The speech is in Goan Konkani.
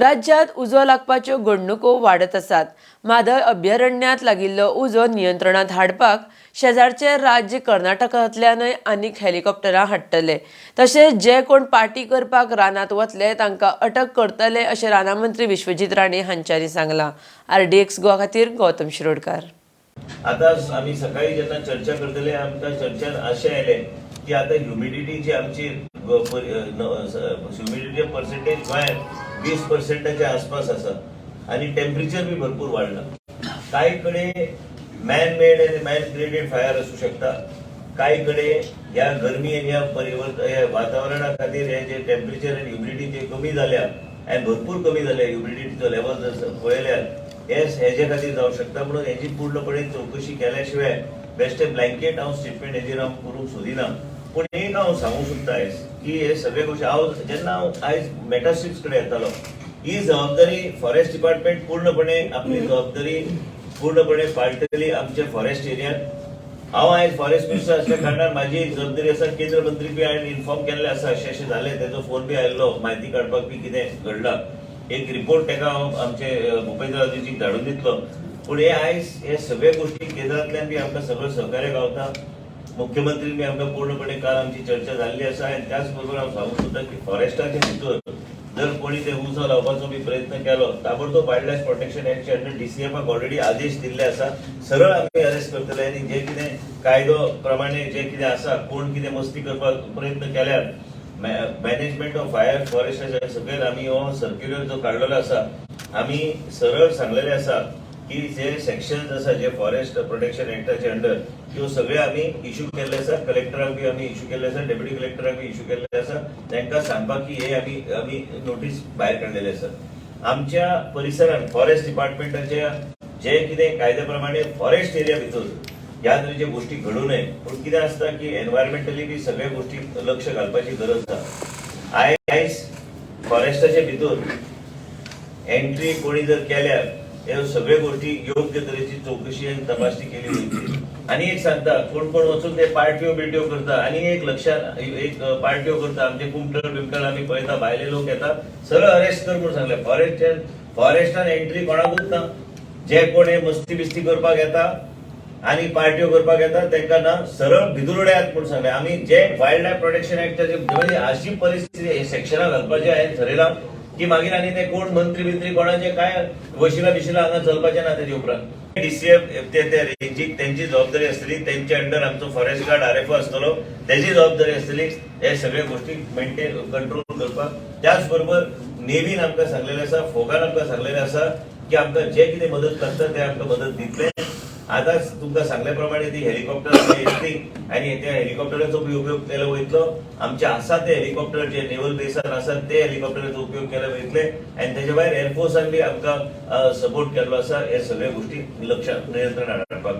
राज्यांत उजो लागपाच्यो घडणुको वाडत आसात. म्हादय अभयारण्यांत लागिल्लो उजो नियंत्रणांत हाडपाक शेजारचे राज्य कर्नाटकांतल्यानय आनीक हेलिकॉप्टरां हाडटले. तशेंच जे कोण पार्टी करपाक रानांत वतले तांकां अटक करतले अशें रानां मंत्री विश्वजीत राणे हांच्यांनी सांगलां. आरडीएक्स गोवा खातीर गौतम शिरोडकार. आता आमी सकाळी जेन्ना चर्चा करतले, आमकां चर्चान अशें आयलें की आतां ह्युमिडिटी जी आमची ह्युमिडिटी पर्सेंटेज गोंयांत 20 पर्सेंटाच्या आसपास आसा आनी टेम्परेचर बी भरपूर वाडला. कांय कडेन मॅन मेड आनी मॅन क्रिएटेड फायर आसूं शकता. कांय कडेन ह्या गरमी आनी ह्या परिवर्तन ह्या वातावरणा खातीर हे जे टेम्परेचर आनी ह्युमिडिटी जे कमी जाल्या आनी भरपूर कमी जाल्या, ह्युमिडिटीचो लेवल जर पळयल्यार हे हेजे खातीर जावं शकता. म्हणून हेजी पूर्णपणे चवकशी केल्या शिवाय बेश्टे ब्लँकेट हांव स्टेटमेंट हेजेर हांव करूंक सोदिना. पूण एक हांव सांगूंक सोदता आयज की हे सगळे गोश्टी हांव जेन्ना हांव आयज मेटासिप्स कडेन येतालो, ही जबाबदारी फॉरेस्ट डिपार्टमेंट पूर्णपणे आपली जबाबदारी पूर्णपणे पाळटली आमच्या फॉरेस्ट एरियात. हांव आयज फॉरेस्ट मिनिस्टर असल्या कारणान म्हाजी एक जबाबदारी आसा. केंद्र मंत्री बी हांवें इन्फॉर्म केल्ले आसा, अशें अशें जालें. तेजो फोन बी आयिल्लो म्हायती काडपाक बी कितें घडलां. एक रिपोर्ट तेका हांव आमचे भूपेंद्र राजूजीक धाडून दितलो. पूण हे आयज हे सगळे गोश्टी केंद्रांतल्यान बी आमकां सगळें सहकार्य गावता. मुख्यमंत्री बी आमकां पूर्णपणे काल आमची चर्चा जाल्ली आसा. आनी त्याच बरोबर हांव सांगूंक सोदता की फॉरेस्टाच्या भितर जर कोणी ते उजो लावपाचो बी प्रयत्न केलो, ताबडतोब वायल्ड लायफ प्रोटेक्शन एक्टचे अंडर डीसीएफाक ऑलरेडी आदेश दिल्ले आसा. सरळ आमी अरेस्ट करतले आनी जे कितें कायदो प्रमाणे जे कितें आसा, कोण कितें मस्ती करपाक प्रयत्न केल्यार मॅनेजमेंट ऑफ फायर फॉरेस्टाच्या सकयल आमी हो सर्क्युलर जो काडलेलो आसा, आमी सरळ सांगलेले आसा की जे सेक्शन्स आसा जे फॉरेस्ट प्रोटेक्शन एक्टाचे अंडर, त्यो सगळे आमी इश्यू केल्ले आसा. कलेक्टराक बी आमी इश्यू केल्ले आसा, डेप्युटी कलेक्टराक बी इश्यू केल्ले आसा, तांकां सांगपाक की हे आमी आमी नोटीस भायर काडलेले आसा. आमच्या परिसरात फॉरेस्ट डिपार्टमेंटाच्या जे कितें कायद्या प्रमाणे फॉरेस्ट एरिया भितर ह्या तरेच्या गोष्टी घडू नये. पूण कितें आसता की एनवायरमेंटली बी सगळ्या गोष्टी लक्ष घालपाची गरज आसा. आयज फॉरेस्टाच्या भितर एंट्री कोणी जर केल्यार ह्यो सगळ्यो गोष्टी योग्य तरेची चौकशी आनी तपासणी केली वयतली. आनी एक सांगता, कोण कोण वचून ते पार्ट्यो बिर्ट्यो करता आनी एक लक्षात एक पार्ट्यो करता. आमचे कुमठळ बिमठळ आमी पळयता, भायले लोक येता, सरळ अरेस्ट कर म्हूण सांगले. फॉरेस्टान एंट्री कोणाकूच ना. जे कोण हे मस्ती बिस्ती करपाक येता आनी पार्ट्यो करपाक येता तांकां ना, सरळ भितर उडयात म्हूण सांगले. आमी जे वायल्ड लायफ प्रोटेक्शन एक्टाचे म्हणजे अशी परिस्थिती सेक्शनां घालपाचें हांवें थरयलां की मागीर आनी ते कोण मंत्री बिंत्री कोणाचे काय वशिला बिशिला हांगा चलपाचें ना. तेजे उपरांत डीसीएफ ते ते रेंजीक तेंची जबाबदारी आसतली. तेंच्या अंडर आमचो फॉरेस्ट गार्ड, आरएफओ आसतलो, तेजी जबाबदारी आसतली हे सगळे गोष्टी मेंटेन कंट्रोल करपाक. त्याच बरोबर नेव्हीन आमकां सांगलेलें आसा, फोगान आमकां सांगलेलें आसा की आमकां जे कितें मदत लागता ते आमकां मदत दितले. आतांच तुमकां सांगल्या प्रमाणे ती हेलिकॉप्टर येतली आनी त्या हेलिकॉप्टराचो बी उपयोग केलो वयतलो. आमचे आसा ते हेलिकॉप्टर जे नेव्हल बेसान आसात ते हेलिकॉप्टराचो उपयोग केलो वयतले आनी तेजे भायर एअरफोर्सान बी आमकां सपोर्ट केल्लो आसा हे सगळे गोष्टी लक्षात नियंत्रणात हाडपाक.